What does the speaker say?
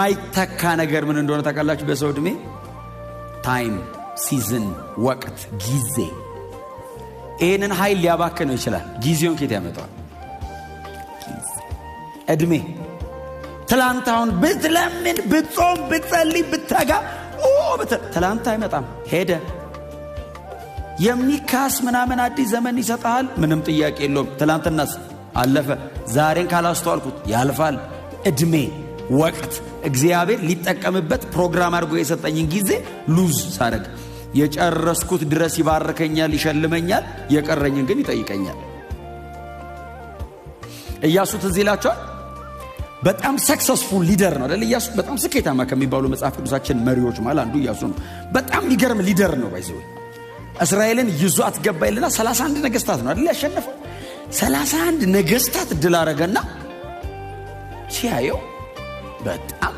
የማይተካ ነገር ምን እንደሆነ ታውቃላችሁ? በሰው ዕድሜ time፣ season፣ ወቅት፣ ጊዜ። ይህንን ኃይል ሊያባክነው ይችላል። ጊዜውን ኬት ያመጣዋል? እድሜ ትላንት አሁን ብትለምን፣ ብትጾም፣ ብትጸልይ፣ ብትተጋ፣ ትላንት አይመጣም፣ ሄደ። የሚካስ ምናምን አዲስ ዘመን ይሰጥሃል፣ ምንም ጥያቄ የለውም። ትላንትናስ አለፈ። ዛሬን ካላስተዋልኩት ያልፋል። እድሜ፣ ወቅት፣ እግዚአብሔር ሊጠቀምበት ፕሮግራም አድርጎ የሰጠኝን ጊዜ lose ሳረግ የጨረስኩት ድረስ ይባርከኛል፣ ይሸልመኛል። የቀረኝን ግን ይጠይቀኛል። ኢያሱ ትዝ ይላችኋል። በጣም successful leader ነው አይደል? ኢያሱ በጣም ስኬታማ ከሚባሉ መጽሐፍ ቅዱሳችን መሪዎች መሃል አንዱ ኢያሱ ነው። በጣም የሚገርም leader ነው። By the way፣ እስራኤልን ይዟት ገባ ይልና 31 ነገስታት ነው አይደል ያሸነፈው? 31 ነገስታት ድል አረገና ሲያየው በጣም